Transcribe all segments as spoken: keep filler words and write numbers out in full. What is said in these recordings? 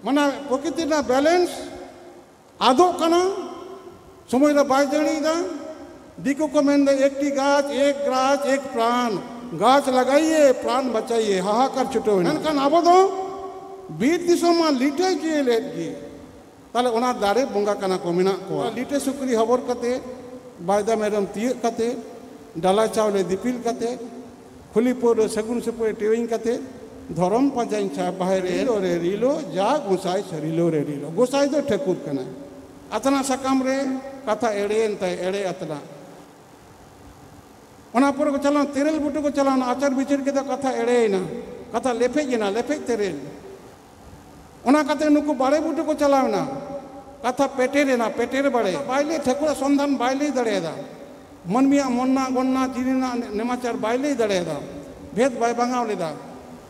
ᱢᱟᱱᱮ ᱯᱨᱚᱠᱨᱤᱛᱤ ᱨᱮᱱᱟᱜ ᱵᱮᱞᱮᱱᱥ ᱟᱫᱚᱜ ᱠᱟᱱᱟ, ᱥᱚᱢᱚᱭ ᱨᱮ ᱵᱟᱭ ᱡᱟᱹᱲᱤᱭᱮᱫᱟ᱾ ᱫᱤᱠᱩ ᱠᱚ ᱢᱮᱱᱫᱟ, "ᱮᱠᱴᱤ ᱜᱟᱪᱷ, ᱮᱠ ᱜᱟᱪᱷ, ᱮᱠ ᱯᱨᱟᱱ, ᱜᱟᱪᱷ ᱞᱟᱜᱟᱭᱤᱭᱮ, ᱯᱨᱟᱱ ᱵᱟᱪᱟᱭᱤᱭᱮ", ᱦᱟᱦᱟᱠᱟᱨ ᱪᱷᱩᱴᱟᱹᱣ ᱮᱱᱟ᱾ ᱢᱮᱱᱠᱷᱟᱱ ᱟᱵᱚ ᱫᱚ ᱵᱤᱨ ᱫᱤᱥᱚᱢ ᱢᱟ ᱞᱤᱴᱟᱹᱭ ᱡᱤᱭᱟᱹᱞᱤ ᱜᱮ, ᱛᱟᱦᱞᱮ ᱚᱱᱟ ᱫᱟᱨᱮ ᱵᱚᱸᱜᱟ ᱠᱟᱱᱟ ᱠᱚ, ᱢᱮᱱᱟᱜ ᱠᱚᱣᱟ᱾ ᱞᱤᱴᱟᱹ ᱥᱩᱠᱨᱤ ᱦᱚᱵᱚᱨ ᱠᱟᱛᱮ, ᱵᱟᱭᱫᱟ ᱢᱮᱨᱚᱢ ᱛᱤᱭᱟᱹᱜ ᱠᱟᱛᱮ, ᱰᱟᱞᱟ ᱪᱟᱣᱞᱮ ᱫᱤᱯᱤᱞ ᱠᱟᱛᱮ, ᱠᱷᱩᱞᱤ ᱯᱟᱹᱣᱨᱟᱹ ᱥᱟᱹᱜᱩᱱ ᱥᱩᱯᱟᱹᱨᱤ ᱴᱮᱣᱮᱧ ᱠᱟᱛᱮ, ᱫᱷᱚᱨᱚᱢ ᱯᱟᱸᱡᱟᱧ ᱪᱷᱟ ᱵᱟᱦᱮᱨ ᱨᱮ, ᱨᱤᱞᱳ ᱨᱮ ᱨᱤᱞᱳ, ᱡᱟ ᱜᱚᱸᱥᱟᱭ ᱥᱟᱹᱨᱤᱞᱳ ᱨᱮ ᱨᱤᱞᱳ᱾ ᱜᱚᱸᱥᱟᱭ ᱫᱚ ᱴᱷᱟᱹᱠᱩᱨ ᱠᱟᱱᱟᱭ᱾ ᱟᱛᱱᱟ ᱥᱟᱠᱟᱢ ᱨᱮ ᱠᱟᱛᱷᱟ ᱮᱲᱮᱭᱮᱱ ᱛᱟᱭ, ᱮᱲᱮ ᱟᱛᱱᱟ᱾ ᱚᱱᱟ ᱯᱚᱨᱮ ᱠᱚ ᱪᱟᱞᱟᱣ, ᱛᱮᱨᱮᱞ ᱵᱩᱴᱟᱹ ᱠᱚ ᱪᱟᱞᱟᱣᱱᱟ, ᱟᱪᱟᱨ ᱵᱤᱪᱟᱹᱨ ᱠᱮᱫᱟ, ᱠᱟᱛᱷᱟ ᱮᱲᱮᱭᱮᱱᱟ, ᱠᱟᱛᱷᱟ ᱞᱮᱯᱷᱮᱡ ᱮᱱᱟ, ᱞᱮᱯᱷᱮᱡ ᱛᱮᱨᱮᱞ᱾ ᱚᱱᱟ ᱠᱟᱛᱮ ᱱᱩᱠᱩ ᱵᱟᱲᱮ ᱵᱩᱴᱟᱹ ᱠᱚ ᱪᱟᱞᱟᱣᱱᱟ, ᱠᱟᱛᱷᱟ ᱯᱮᱴᱮᱨ ᱮᱱᱟ, ᱯᱮᱴᱮᱨ ᱵᱟᱲᱮ᱾ ᱵᱟᱭ ᱞᱟᱹᱭ, ᱴᱷᱟᱹᱠᱩᱨᱟᱜ ᱥᱚᱱᱫᱷᱟᱱ ᱵᱟᱭ ᱞᱟᱹᱭ ᱫᱟᱲᱮᱭᱟᱫᱟ, ᱢᱟᱹᱱᱢᱤᱭᱟᱜ ᱢᱚᱱᱱᱟ ᱜᱚᱱᱱᱟ ᱪᱤᱱᱤ ᱨᱮᱱᱟᱜ ᱱᱮᱢᱟᱪᱟᱨ ᱵᱟᱭ ᱞᱟᱹᱭ ᱫᱟᱲᱮᱭᱟᱫᱟ, ᱵᱷᱮᱫ ᱵᱟᱭ ᱵᱟᱝᱟᱣ ᱞᱮᱫᱟ᱾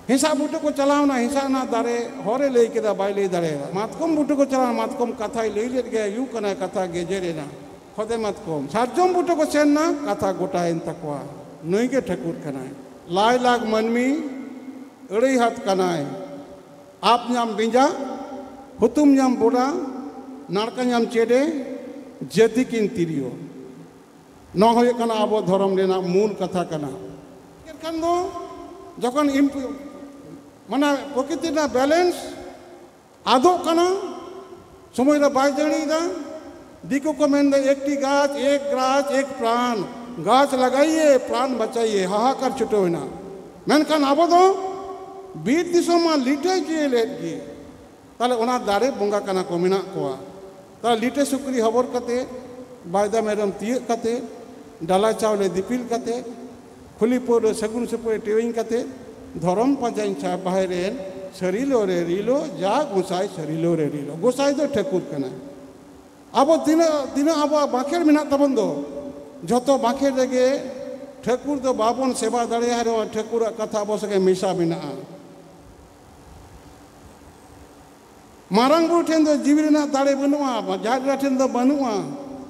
ᱦᱮᱸᱥᱟᱜ ᱵᱩᱴᱟᱹ ᱠᱚ ᱪᱟᱞᱟᱣᱱᱟ, ᱦᱮᱸᱥᱟᱜ ᱨᱮᱱᱟᱜ ᱫᱟᱨᱮ ᱦᱚᱨᱮ ᱞᱟᱹᱭ ᱠᱮᱫᱟ, ᱵᱟᱭ ᱞᱟᱹᱭ ᱫᱟᱲᱮᱭᱟᱫᱟ᱾ ᱢᱟᱛᱠᱚᱢ ᱵᱩᱴᱟᱹ ᱠᱚ ᱪᱟᱞᱟᱣᱱᱟ, ᱢᱟᱛᱠᱚᱢ ᱠᱟᱛᱷᱟᱭ ᱞᱟᱹᱭ ᱞᱮᱫ ᱜᱮᱭᱟ, ᱭᱩ ᱠᱟᱱᱟᱭ, ᱠᱟᱛᱷᱟ ᱜᱮᱡᱮᱨ ᱮᱱᱟ᱾ ᱠᱷᱚᱫᱮ ᱢᱟᱛᱠᱚᱢ᱾ ᱥᱟᱨᱡᱚᱢ ᱵᱩᱴᱟᱹ ᱠᱚ ᱥᱮᱱ ᱱᱟ, ᱠᱟᱛᱷᱟ ᱜᱚᱴᱟᱭᱮᱱ ᱛᱟᱠᱚᱣᱟ, ᱱᱩᱭ ᱜᱮ ᱴᱷᱟᱹᱠᱩᱨ ᱠᱟᱱᱟᱭ᱾ ᱞᱟᱭ ᱞᱟᱠ ᱢᱟᱹᱱᱢᱤ ᱟᱹᱲᱟᱹᱭ ᱦᱟᱛ ᱠᱟᱱᱟᱭ, ᱟᱯ ᱧᱟᱢ ᱵᱮᱸᱡᱟ, ᱦᱩᱛᱩᱢ ᱧᱟᱢ ᱵᱚᱰᱟ, ᱱᱟᱲᱠᱟ ᱧᱟᱢ ᱪᱮᱰᱮ, ᱡᱟᱹᱛᱤ ᱠᱤᱱ ᱛᱤᱨᱭᱳ᱾ ᱱᱚᱣᱟ ᱦᱩᱭᱩᱜ ᱠᱟᱱᱟ ᱟᱵᱚ ᱫᱷᱚᱨᱚᱢ ᱨᱮᱱᱟᱜ ᱢᱩᱞ ᱠᱟᱛᱷᱟ ᱠᱟᱱᱟ᱾ ᱮᱱᱠᱷᱟᱱ ᱫᱚ ᱡᱚᱠᱷᱚᱱ ᱤᱢᱯ-, ᱢᱟᱱᱮ ᱯᱨᱚᱠᱨᱤᱛᱤ ᱨᱮᱱᱟᱜ ᱵᱮᱞᱮᱱᱥ ᱟᱫᱚᱜ ᱠᱟᱱᱟ, ᱥᱚᱢᱚᱭ ᱨᱮ ᱵᱟᱭ ᱡᱟᱹᱲᱤᱭᱮᱫᱟ᱾ ᱫᱤᱠᱩ ᱠᱚ ᱢᱮᱱᱫᱟ, "ᱮᱠᱴᱤ ᱜᱟᱪᱷ, ᱮᱠ ᱜᱟᱪᱷ, ᱮᱠ ᱯᱨᱟᱱ, ᱜᱟᱪᱷ ᱞᱟᱜᱟᱭᱤᱭᱮ, ᱯᱨᱟᱱ ᱵᱟᱪᱟᱭᱤᱭᱮ", ᱦᱟᱦᱟᱠᱟᱨ ᱪᱷᱩᱴᱟᱹᱣ ᱮᱱᱟ᱾ ᱢᱮᱱᱠᱷᱟᱱ ᱟᱵᱚ ᱫᱚ ᱵᱤᱨ ᱫᱤᱥᱚᱢ ᱢᱟ ᱞᱤᱴᱟᱹᱭ ᱡᱤᱭᱟᱹᱞᱤ ᱜᱮ, ᱛᱟᱦᱞᱮ ᱚᱱᱟ ᱫᱟᱨᱮ ᱵᱚᱸᱜᱟ ᱠᱟᱱᱟ ᱠᱚ, ᱢᱮᱱᱟᱜ ᱠᱚᱣᱟ᱾ ᱛᱟᱦᱞᱮ ᱞᱤᱴᱟᱹ ᱥᱩᱠᱨᱤ ᱦᱚᱵᱚᱨ ᱠᱟᱛᱮ, ᱵᱟᱭᱫᱟ ᱢᱮᱨᱚᱢ ᱛᱤᱭᱟᱹᱜ ᱠᱟᱛᱮ, ᱰᱟᱞᱟ ᱪᱟᱣᱞᱮ ᱫᱤᱯᱤᱞ ᱠᱟᱛᱮ, ᱠᱷᱩᱞᱤ ᱯᱟᱹᱣᱨᱟᱹ ᱥᱟᱹᱜᱩᱱ ᱥᱩᱯᱟᱹᱨᱤ ᱴᱮᱣᱮᱧ ᱠᱟᱛᱮ, ᱫᱷᱚᱨᱚᱢ ᱯᱟᱸᱡᱟᱧ ᱪᱷᱟ ᱵᱟᱦᱮᱨ ᱨᱮᱱ, ᱥᱟᱹᱨᱤᱞᱳ ᱨᱮ ᱨᱤᱞᱳ, ᱡᱟ ᱜᱚᱸᱥᱟᱭ ᱥᱟᱹᱨᱤᱞᱳ ᱨᱮ ᱨᱤᱞᱳ᱾ ᱜᱚᱸᱥᱟᱭ ᱫᱚ ᱴᱷᱟᱹᱠᱩᱨ ᱠᱟᱱᱟᱭ᱾ ᱟᱵᱚ ᱛᱤᱱᱟᱹᱜ, ᱛᱤᱱᱟᱹᱜ ᱟᱵᱚᱣᱟᱜ ᱵᱟᱸᱠᱷᱮᱲ ᱢᱮᱱᱟᱜ ᱛᱟᱵᱚᱱ ᱫᱚ, ᱡᱷᱚᱛᱚ ᱵᱟᱸᱠᱷᱮᱲ ᱨᱮᱜᱮ ᱴᱷᱟᱹᱠᱩᱨ ᱫᱚ ᱵᱟᱵᱚᱱ ᱥᱮᱵᱟ ᱫᱟᱲᱮᱭᱟᱜ ᱨᱮᱦᱚᱸ, ᱴᱷᱟᱹᱠᱩᱨᱟᱜ ᱠᱟᱛᱷᱟ ᱟᱵᱚ ᱥᱚᱸᱜᱮ ᱢᱮᱥᱟ ᱢᱮᱱᱟᱜᱼᱟ᱾ ᱢᱟᱨᱟᱝ ᱵᱩᱨᱩ ᱴᱷᱮᱱ ᱫᱚ ᱡᱤᱣᱤ ᱨᱮᱱᱟᱜ ᱫᱟᱲᱮ ᱵᱟᱹᱱᱩᱜᱼᱟ, ᱡᱟᱦᱮᱨ ᱮᱨᱟ ᱴᱷᱮᱱ ᱫᱚ ᱵᱟᱹᱱᱩᱜᱼᱟ,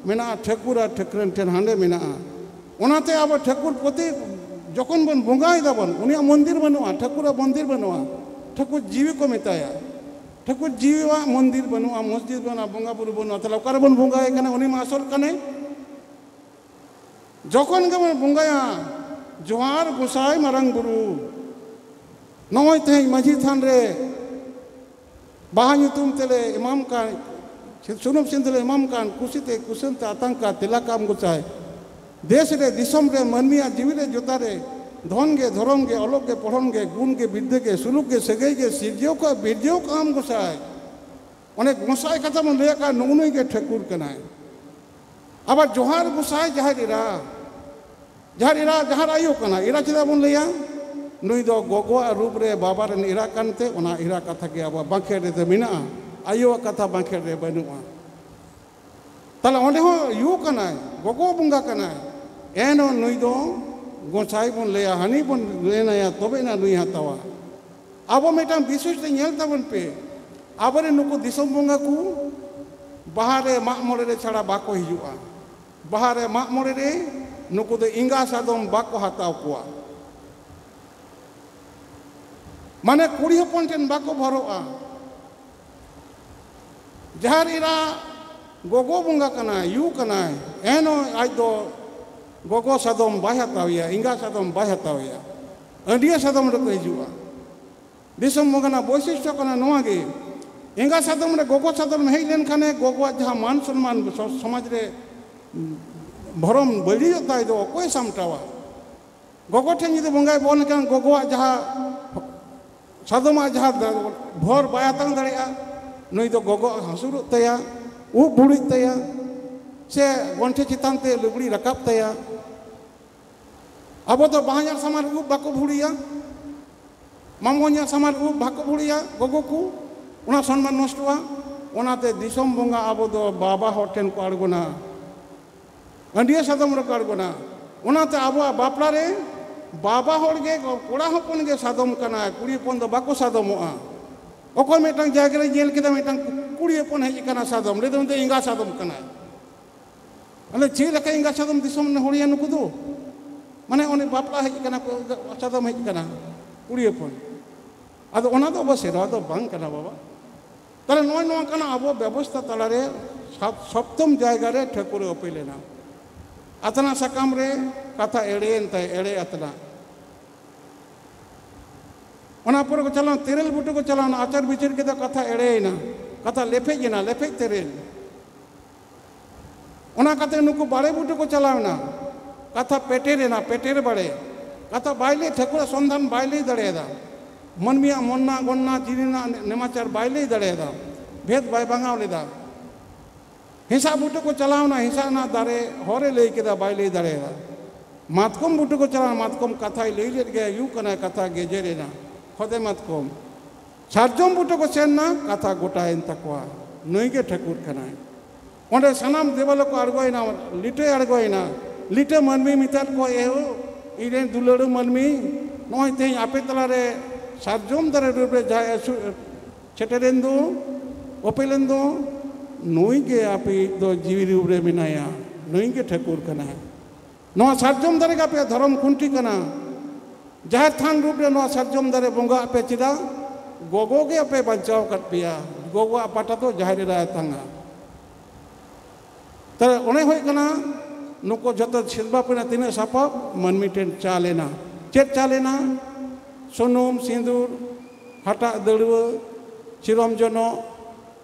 ᱢᱮᱱᱟᱜᱼᱟ ᱴᱷᱟᱹᱠᱩᱨ ᱟᱨ ᱴᱷᱟᱹᱠᱨᱟᱹᱱ ᱴᱷᱮᱱ ᱦᱟᱸᱰᱮ ᱢᱮᱱᱟᱜᱼᱟ᱾ ᱚᱱᱟᱛᱮ ᱟᱵᱚ ᱴᱷᱟᱹᱠᱩᱨ ᱯᱨᱚᱛᱤ ᱡᱚᱠᱷᱚᱱ ᱵᱚᱱ ᱵᱚᱸᱜᱟᱭ ᱫᱟᱵᱚᱱ, ᱩᱱᱤᱭᱟᱜ ᱢᱚᱱᱫᱤᱨ ᱵᱟᱹᱱᱩᱜᱼᱟ, ᱴᱷᱟᱹᱠᱩᱨᱟᱜ ᱢᱚᱱᱫᱤᱨ ᱵᱟᱹᱱᱩᱜᱼᱟ, ᱴᱷᱟᱹᱠᱩᱨ ᱡᱤᱣᱤ ᱠᱚ ᱢᱮᱛᱟᱭᱟ᱾ ᱴᱷᱟᱹᱠᱩᱨ ᱡᱤᱣᱤᱣᱟᱜ ᱢᱚᱱᱫᱤᱨ ᱵᱟᱹᱱᱩᱜᱼᱟ, ᱢᱚᱥᱡᱤᱫ ᱵᱟᱹᱱᱩᱜᱼᱟ, ᱛᱟᱦᱞᱮ ᱚᱠᱟᱨᱮᱵᱚᱱ ᱵᱚᱸᱜᱟᱭᱮ ᱠᱟᱱᱟ? ᱩᱱᱤ ᱢᱟ ᱟᱥᱚᱞ ᱠᱟᱱᱮ᱾ ᱡᱚᱠᱷᱚᱱ ᱜᱮᱵᱚᱱ ᱵᱚᱸᱜᱟᱭᱟ, ᱡᱚᱦᱟᱨ ᱜᱚᱸᱥᱟᱭ ᱢᱟᱨᱟᱝ ᱵᱩᱨᱩ, ᱱᱚᱜᱼᱚᱭ ᱛᱮᱦᱮᱧ ᱢᱟᱹᱡᱷᱤ ᱛᱷᱟᱱ ᱨᱮ ᱵᱟᱦᱟ ᱧᱩᱛᱩᱢ ᱛᱮᱞᱮ ᱮᱢᱟᱢ ᱠᱟᱱ, ᱥᱩᱱᱩᱢ ᱥᱤᱸᱫᱩᱨ ᱞᱮ ᱮᱢᱟᱢ ᱠᱟᱱ, ᱠᱩᱥᱤᱛᱮ ᱠᱩᱥᱟᱹᱞ ᱛᱮ ᱟᱛᱟᱝ ᱠᱟ ᱛᱮᱞᱟ ᱠᱟᱢ ᱜᱚᱸᱥᱟᱭ᱾ ᱫᱮᱥ ᱨᱮ ᱫᱤᱥᱚᱢ ᱨᱮ ᱢᱟᱹᱱᱢᱤᱭᱟᱜ ᱡᱤᱣᱤ ᱨᱮ ᱡᱚᱛᱟ ᱨᱮ, ᱫᱷᱚᱱ ᱜᱮ ᱫᱷᱚᱨᱚᱢ ᱜᱮ ᱚᱞᱚᱜ ᱜᱮ ᱯᱚᱲᱦᱚᱱ ᱜᱮ ᱜᱩᱱ ᱜᱮ ᱵᱤᱨᱫᱟᱹ ᱜᱮ ᱥᱩᱞᱩᱠ ᱜᱮ ᱥᱟᱹᱜᱟᱹᱭ ᱜᱮ ᱥᱤᱨᱡᱟᱹᱣ ᱠᱚ ᱵᱤᱨᱡᱟᱹᱣ ᱠᱟᱢ ᱜᱚᱸᱥᱟᱭ᱾ ᱚᱱᱮ ᱜᱚᱸᱥᱟᱭ ᱠᱟᱛᱷᱟ ᱵᱚᱱ ᱞᱟᱹᱭᱟᱜ ᱠᱟᱱ, ᱱᱩᱜᱼᱩ ᱱᱩᱭ ᱜᱮ ᱴᱷᱟᱹᱠᱩᱨ ᱠᱟᱱᱟᱭ᱾ ᱟᱵᱟᱨ ᱡᱚᱦᱟᱨ ᱜᱚᱸᱥᱟᱭ ᱡᱟᱦᱮᱨ ᱮᱨᱟ, ᱡᱟᱦᱮᱨ ᱮᱨᱟ, ᱡᱟᱦᱮᱨ ᱟᱭᱳ ᱠᱟᱱᱟ᱾ ᱮᱨᱟ ᱪᱮᱫᱟᱜ ᱵᱚᱱ ᱞᱟᱹᱭᱟ? ᱱᱩᱭ ᱫᱚ ᱜᱚᱜᱚᱣᱟᱜ ᱨᱩᱯ ᱨᱮ ᱵᱟᱵᱟ ᱨᱮᱱ ᱮᱨᱟ ᱠᱟᱱᱛᱮ, ᱚᱱᱟ ᱮᱨᱟ ᱠᱟᱛᱷᱟ ᱜᱮ ᱟᱵᱚᱣᱟᱜ ᱵᱟᱸᱠᱷᱮᱲ ᱨᱮᱫᱚ ᱢᱮᱱᱟᱜᱼᱟ, ᱟᱭᱳᱣᱟᱜ ᱠᱟᱛᱷᱟ ᱵᱟᱸᱠᱷᱮᱲ ᱨᱮ ᱵᱟᱹᱱᱩᱜᱼᱟ᱾ ᱛᱟᱦᱞᱮ ᱚᱸᱰᱮ ᱦᱚᱸ ᱭᱩ ᱠᱟᱱᱟᱭ, ᱜᱚᱜᱚ ᱵᱚᱸᱜᱟ ᱠᱟᱱᱟᱭ, ᱮᱱᱦᱚᱸ ᱱᱩᱭ ᱫᱚ ᱜᱚᱸᱥᱟᱭ ᱵᱚᱱ ᱞᱟᱹᱭᱟ, ᱦᱟᱹᱱᱤ ᱵᱚᱱ ᱢᱮᱱᱟᱭᱟ, ᱛᱚᱵᱮ ᱮᱱᱟ ᱱᱩᱭ ᱦᱟᱛᱟᱣᱟ᱾ ᱟᱵᱚ ᱢᱤᱫᱴᱟᱝ ᱵᱤᱥᱮᱥ ᱛᱮ ᱧᱮᱞ ᱛᱟᱵᱚᱱ ᱯᱮ, ᱟᱵᱚᱨᱮᱱ ᱱᱩᱠᱩ ᱫᱤᱥᱚᱢ ᱵᱚᱸᱜᱟ ᱠᱚ ᱵᱟᱦᱟ ᱨᱮ ᱢᱟᱜ ᱢᱚᱬᱮ ᱨᱮ ᱪᱷᱟᱲᱟ ᱵᱟᱠᱚ ᱦᱤᱡᱩᱜᱼᱟ᱾ ᱵᱟᱦᱟ ᱨᱮ ᱢᱟᱜ ᱢᱚᱬᱮ ᱨᱮ ᱱᱩᱠᱩ ᱫᱚ ᱮᱸᱜᱟ ᱥᱟᱫᱚᱢ ᱵᱟᱠᱚ ᱦᱟᱛᱟᱣ ᱠᱚᱣᱟ᱾ ᱢᱟᱱᱮ ᱠᱩᱲᱤ ᱦᱚᱯᱚᱱ ᱴᱷᱮᱱ ᱵᱟᱠᱚ ᱵᱷᱚᱨᱚᱜᱼᱟ᱾ ᱡᱟᱦᱮᱨ ᱮᱨᱟ ᱜᱚᱜᱚ ᱵᱚᱸᱜᱟ ᱠᱟᱱᱟᱭ, ᱭᱩ ᱠᱟᱱᱟᱭ, ᱮᱱᱦᱚᱸ ᱟᱡ ᱫᱚ ᱜᱚᱜᱚ ᱥᱟᱫᱚᱢ ᱵᱟᱭ ᱦᱟᱛᱟᱣᱮᱭᱟ, ᱮᱸᱜᱟ ᱥᱟᱫᱚᱢ ᱵᱟᱭ ᱦᱟᱛᱟᱣᱮᱭᱟ, ᱟᱹᱰᱭᱟᱹ ᱥᱟᱫᱚᱢ ᱨᱮᱠᱚ ᱦᱤᱡᱩᱜᱼᱟ᱾ ᱫᱤᱥᱚᱢ ᱵᱚᱸᱜᱟ ᱨᱮᱱᱟᱜ ᱵᱳᱭᱥᱤᱥᱴᱚ ᱠᱟᱱᱟ ᱱᱚᱣᱟ ᱜᱮ, ᱮᱸᱜᱟ ᱥᱟᱫᱚᱢ ᱨᱮ ᱜᱚᱜᱚ ᱥᱟᱫᱚᱢ ᱦᱮᱡ ᱞᱮᱱᱠᱷᱟᱱᱮ ᱜᱚᱜᱚᱣᱟᱜ ᱡᱟᱦᱟᱸ ᱢᱟᱱ ᱥᱚᱱᱢᱟᱱ ᱥᱚ-, ᱥᱚᱢᱟᱡᱽ ᱨᱮ ᱵᱷᱚᱨᱚᱢ ᱵᱟᱹᱲᱤᱡᱚᱜ ᱛᱟᱭ ᱫᱚ ᱚᱠᱚᱭ ᱥᱟᱢᱴᱟᱣᱟ? ᱜᱚᱜᱚ ᱴᱷᱮᱱ ᱡᱩᱫᱤ ᱵᱚᱸᱜᱟᱭ ᱵᱚᱞᱚ ᱞᱮᱱᱠᱷᱟᱱ ᱜᱚᱜᱚᱣᱟᱜ ᱡᱟᱦᱟᱸ, ᱥᱟᱫᱚᱢᱟᱜ ᱡᱟᱦᱟᱸ ᱵᱷᱚᱨ ᱵᱟᱭ ᱟᱛᱟᱝ ᱫᱟᱲᱮᱭᱟᱜᱼᱟ, ᱱᱩᱭ ᱫᱚ ᱜᱚᱜᱚᱣᱟᱜ ᱦᱟᱹᱥᱩᱨᱚᱜ ᱛᱟᱭᱟ, ᱩᱵ ᱵᱷᱩᱲᱤᱜ ᱛᱟᱭᱟ, ᱥᱮ ᱜᱚᱱᱴᱷᱮ ᱪᱮᱛᱟᱱ ᱛᱮ ᱞᱩᱜᱽᱲᱤ ᱨᱟᱠᱟᱵ ᱛᱟᱭᱟ᱾ ᱟᱵᱚ ᱫᱚ ᱵᱟᱦᱚᱧᱦᱟᱨ ᱥᱟᱢᱟᱝ ᱨᱮ ᱩᱵ ᱵᱟᱠᱚ ᱵᱷᱩᱲᱤᱭᱟ, ᱢᱟᱢᱚᱧᱦᱟᱨ ᱥᱟᱢᱟᱝ ᱨᱮ ᱩᱵ ᱵᱟᱠᱚ ᱵᱷᱩᱲᱤᱭᱟ ᱜᱚᱜᱚ ᱠᱚ᱾ ᱚᱱᱟ ᱥᱚᱱᱢᱟᱱ ᱱᱚᱥᱴᱚᱜᱼᱟ᱾ ᱚᱱᱟᱛᱮ ᱫᱤᱥᱚᱢ ᱵᱚᱸᱜᱟ ᱟᱵᱚ ᱫᱚ ᱵᱟᱵᱟ ᱦᱚᱲ ᱴᱷᱮᱱ ᱠᱚ ᱟᱬᱜᱚᱱᱟ, ᱟᱹᱰᱭᱟᱹ ᱥᱟᱫᱚᱢ ᱨᱮᱠᱚ ᱟᱬᱜᱚᱱᱟ᱾ ᱚᱱᱟᱛᱮ ᱟᱵᱚᱣᱟᱜ ᱵᱟᱯᱞᱟ ᱨᱮ ᱵᱟᱵᱟ ᱦᱚᱲ ᱜᱮ, ᱠᱚᱲᱟ ᱦᱚᱯᱚᱱ ᱜᱮ ᱥᱟᱫᱚᱢ ᱠᱟᱱᱟᱭ, ᱠᱩᱲᱤ ᱦᱚᱯᱚᱱ ᱫᱚ ᱵᱟᱠᱚ ᱥᱟᱫᱚᱢᱚᱜᱼᱟ᱾ ᱚᱠᱚᱭ ᱢᱤᱫᱴᱟᱝ ᱡᱟᱭᱜᱟ ᱨᱮ ᱧᱮᱞ ᱠᱮᱫᱟ, ᱢᱤᱫᱴᱟᱝ ᱠᱩᱲᱤ ᱦᱚᱯᱚᱱ ᱦᱮᱡ ᱟᱠᱟᱱᱟ ᱥᱟᱫᱚᱢ, ᱞᱟᱹᱭ ᱫᱚ ᱢᱮᱱᱛᱮ ᱮᱸᱜᱟ ᱥᱟᱫᱚᱢ ᱠᱟᱱᱟᱭ᱾ ᱟᱫᱚ ᱪᱮᱫ ᱞᱮᱠᱟ ᱮᱸᱜᱟ ᱥᱟᱫᱚᱢ ᱫᱤᱥᱚᱢ ᱨᱮᱱ ᱦᱚᱲᱤᱭᱟ ᱱᱩᱠᱩ ᱫᱚ? ᱢᱟᱱᱮ ᱩᱱᱤ ᱵᱟᱯᱞᱟ ᱦᱮᱡ ᱠᱟᱱᱟ ᱠᱚ, ᱥᱟᱫᱚᱢ ᱦᱮᱡ ᱠᱟᱱᱟ ᱠᱩᱲᱤ ᱦᱚᱯᱚᱱ᱾ ᱟᱫᱚ ᱚᱱᱟ ᱫᱚ ᱟᱵᱚ ᱥᱮᱨᱣᱟ ᱫᱚ ᱵᱟᱝ ᱠᱟᱱᱟ ᱵᱟᱵᱟ᱾ ᱛᱟᱦᱞᱮ ᱱᱚᱜᱼᱚᱭ ᱱᱚᱝᱠᱟᱱᱟᱜ ᱟᱵᱚ ᱵᱮᱵᱚᱥᱛᱷᱟ ᱛᱟᱞᱟᱨᱮ ᱥᱟᱯ-, ᱥᱚᱯᱛᱚᱢ ᱡᱟᱭᱜᱟ ᱨᱮ ᱴᱷᱟᱹᱠᱩᱨᱮ ᱩᱯᱮᱞ ᱮᱱᱟ᱾ ᱟᱛᱱᱟᱜ ᱥᱟᱠᱟᱢ ᱨᱮ ᱠᱟᱛᱷᱟ ᱮᱲᱮᱭᱮᱱ ᱛᱟᱭ, ᱮᱲᱮ ᱟᱛᱱᱟᱜ᱾ ᱚᱱᱟ ᱯᱚᱨᱮ ᱠᱚ ᱪᱟᱞᱟᱣ, ᱛᱮᱨᱮᱞ ᱵᱩᱴᱟᱹ ᱠᱚ ᱪᱟᱞᱟᱣᱱᱟ, ᱟᱪᱟᱨ ᱵᱤᱪᱟᱹᱨ ᱠᱮᱫᱟ, ᱠᱟᱛᱷᱟ ᱮᱲᱮᱭᱮᱱᱟ, ᱠᱟᱛᱷᱟ ᱞᱮᱯᱷᱮᱡ ᱮᱱᱟ, ᱞᱮᱯᱷᱮᱡ ᱛᱮᱨᱮᱞ᱾ ᱚᱱᱟ ᱠᱟᱛᱮ ᱱᱩᱠᱩ ᱵᱟᱲᱮ ᱵᱩᱴᱟᱹ ᱠᱚ ᱪᱟᱞᱟᱣ ᱮᱱᱟ, ᱠᱟᱛᱷᱟ ᱯᱮᱴᱮᱨ ᱮᱱᱟ, ᱯᱮᱴᱮᱨ ᱵᱟᱲᱮ᱾ ᱠᱟᱛᱷᱟ ᱵᱟᱭ ᱞᱟᱹᱭ, ᱴᱷᱟᱹᱠᱩᱨᱟᱜ ᱥᱚᱱᱫᱷᱟᱱ ᱵᱟᱭ ᱞᱟᱹᱭ ᱫᱟᱲᱮᱭᱟᱫᱟ, ᱢᱟᱹᱱᱢᱤᱭᱟᱜ ᱢᱚᱱᱱᱟ ᱜᱚᱱᱱᱟ ᱡᱤᱣᱤ ᱨᱮᱱᱟᱜ ᱱᱮᱢᱟᱪᱟᱨ ᱵᱟᱭ ᱞᱟᱹᱭ ᱫᱟᱲᱮᱭᱟᱫᱟ, ᱵᱷᱮᱫ ᱵᱟᱭ ᱵᱷᱟঙᱟᱣ ᱞᱮᱫᱟ᱾ ᱦᱮᱸᱥᱟᱜ ᱵᱩᱴᱟᱹ ᱠᱚ ᱪᱟᱞᱟᱣ ᱮᱱᱟ, ᱦᱮᱸᱥᱟᱜ ᱨᱮᱱᱟᱜ ᱫᱟᱨᱮ ᱦᱚᱨᱮ ᱞᱟᱹᱭ ᱠᱮᱫᱟ, ᱵᱟᱭ ᱞᱟᱹᱭ ᱫᱟᱲᱮᱭᱟᱫᱟ᱾ ᱢᱟᱛᱠᱚᱢ ᱵᱩᱴᱟᱹ ᱠᱚ ᱪᱟᱞᱟᱣ ᱮᱱᱟ, ᱢᱟᱛᱠᱚᱢ ᱠᱟᱛᱷᱟᱭ ᱞᱟᱹᱭ ᱞᱮᱫ ᱜᱮᱭᱟ, ᱭᱩ ᱠᱟᱱᱟᱭ, ᱠᱟᱛᱷᱟ ᱜᱮᱡᱮᱨ ᱮᱱᱟ᱾ ᱠᱷᱚᱫᱮ ᱢᱟᱛᱠᱚᱢ, ᱥᱟᱨᱡᱚᱢ ᱵᱩᱴᱟᱹ ᱠᱚ ᱥᱮᱱ ᱮᱱᱟ, ᱠᱟᱛᱷᱟ ᱜᱚᱴᱟᱭᱮᱱ ᱛᱟᱠᱚᱣᱟ, ᱱᱩᱭ ᱜᱮ ᱴᱷᱟᱹᱠᱩᱨ ᱠᱟᱱᱟᱭ᱾ ᱚᱸᱰᱮ ᱥᱟᱱᱟᱢ ᱫᱮᱵᱟ ᱞᱚᱠ ᱠᱚ ᱟᱬᱜᱚᱭᱮᱱᱟ, ᱞᱤᱴᱟᱹᱭ ᱟᱬᱜᱚᱭᱮᱱᱟ᱾ ᱞᱤᱴᱟᱹ ᱢᱟᱹᱱᱢᱤ ᱢᱮᱛᱟᱫ ᱠᱚᱣᱟ, ᱮᱦᱳ, ᱤᱧ ᱨᱮᱱ ᱫᱩᱞᱟᱹᱲ ᱢᱟᱹᱱᱢᱤ, ᱱᱚᱜᱼᱚᱭ ᱛᱮᱦᱮᱧ ᱟᱯᱮ ᱛᱟᱞᱟᱨᱮ ᱥᱟᱨᱡᱚᱢ ᱫᱟᱨᱮ ᱨᱩᱯ ᱨᱮ ᱡᱟᱦᱟᱸᱭ ᱟᱹᱥᱩ-, ᱥᱮᱴᱮᱨᱮᱱ ᱫᱚ, ᱚᱯᱮᱞᱮᱱ ᱫᱚ, ᱱᱩᱭ ᱜᱮ ᱟᱯᱮᱭᱤᱡ ᱫᱚ ᱡᱤᱣᱤ ᱨᱩᱯ ᱨᱮ ᱢᱮᱱᱟᱭᱟ, ᱱᱩᱭ ᱜᱮ ᱴᱷᱟᱹᱠᱩᱨ ᱠᱟᱱᱟᱭ᱾ ᱱᱚᱣᱟ ᱥᱟᱨᱡᱚᱢ ᱫᱟᱨᱮ ᱜᱮ ᱟᱯᱮᱭᱟᱜ ᱫᱷᱚᱨᱚᱢ ᱠᱷᱩᱱᱴᱤ ᱠᱟᱱᱟ᱾ ᱡᱟᱦᱮᱨ ᱛᱷᱟᱱ ᱨᱩᱯ ᱨᱮ ᱱᱚᱣᱟ ᱥᱟᱨᱡᱚᱢ ᱫᱟᱨᱮ ᱵᱚᱸᱜᱟ ᱟᱯᱮ ᱪᱮᱫᱟᱜ? ᱜᱚᱜᱚ ᱜᱮ ᱟᱯᱮ ᱵᱟᱧᱪᱟᱣ ᱟᱠᱟᱫ ᱯᱮᱭᱟ, ᱜᱚᱜᱚᱣᱟᱜ ᱯᱟᱴᱟ ᱫᱚ ᱡᱟᱦᱮᱨ ᱮᱨᱟᱭ ᱛᱟᱝᱟ᱾ ᱛᱟᱦᱞᱮ ᱚᱱᱮ ᱦᱩᱭᱩᱜ ᱠᱟᱱᱟ, ᱱᱩᱠᱩ ᱡᱷᱚᱛᱚ ᱥᱮᱨᱣᱟ ᱯᱮᱱᱟ ᱛᱤᱱᱟᱹᱜ ᱥᱟᱯᱟᱵ ᱢᱟᱹᱱᱢᱤ ᱴᱷᱮᱱ ᱪᱟᱞ ᱮᱱᱟ᱾ ᱪᱮᱫ ᱪᱟᱞ ᱮᱱᱟ? ᱥᱩᱱᱩᱢ, ᱥᱤᱸᱫᱩᱨ, ᱦᱟᱴᱟᱜ ᱫᱟᱹᱲᱩᱣᱟᱹ, ᱥᱤᱨᱚᱢ ᱡᱚᱱᱚᱜ,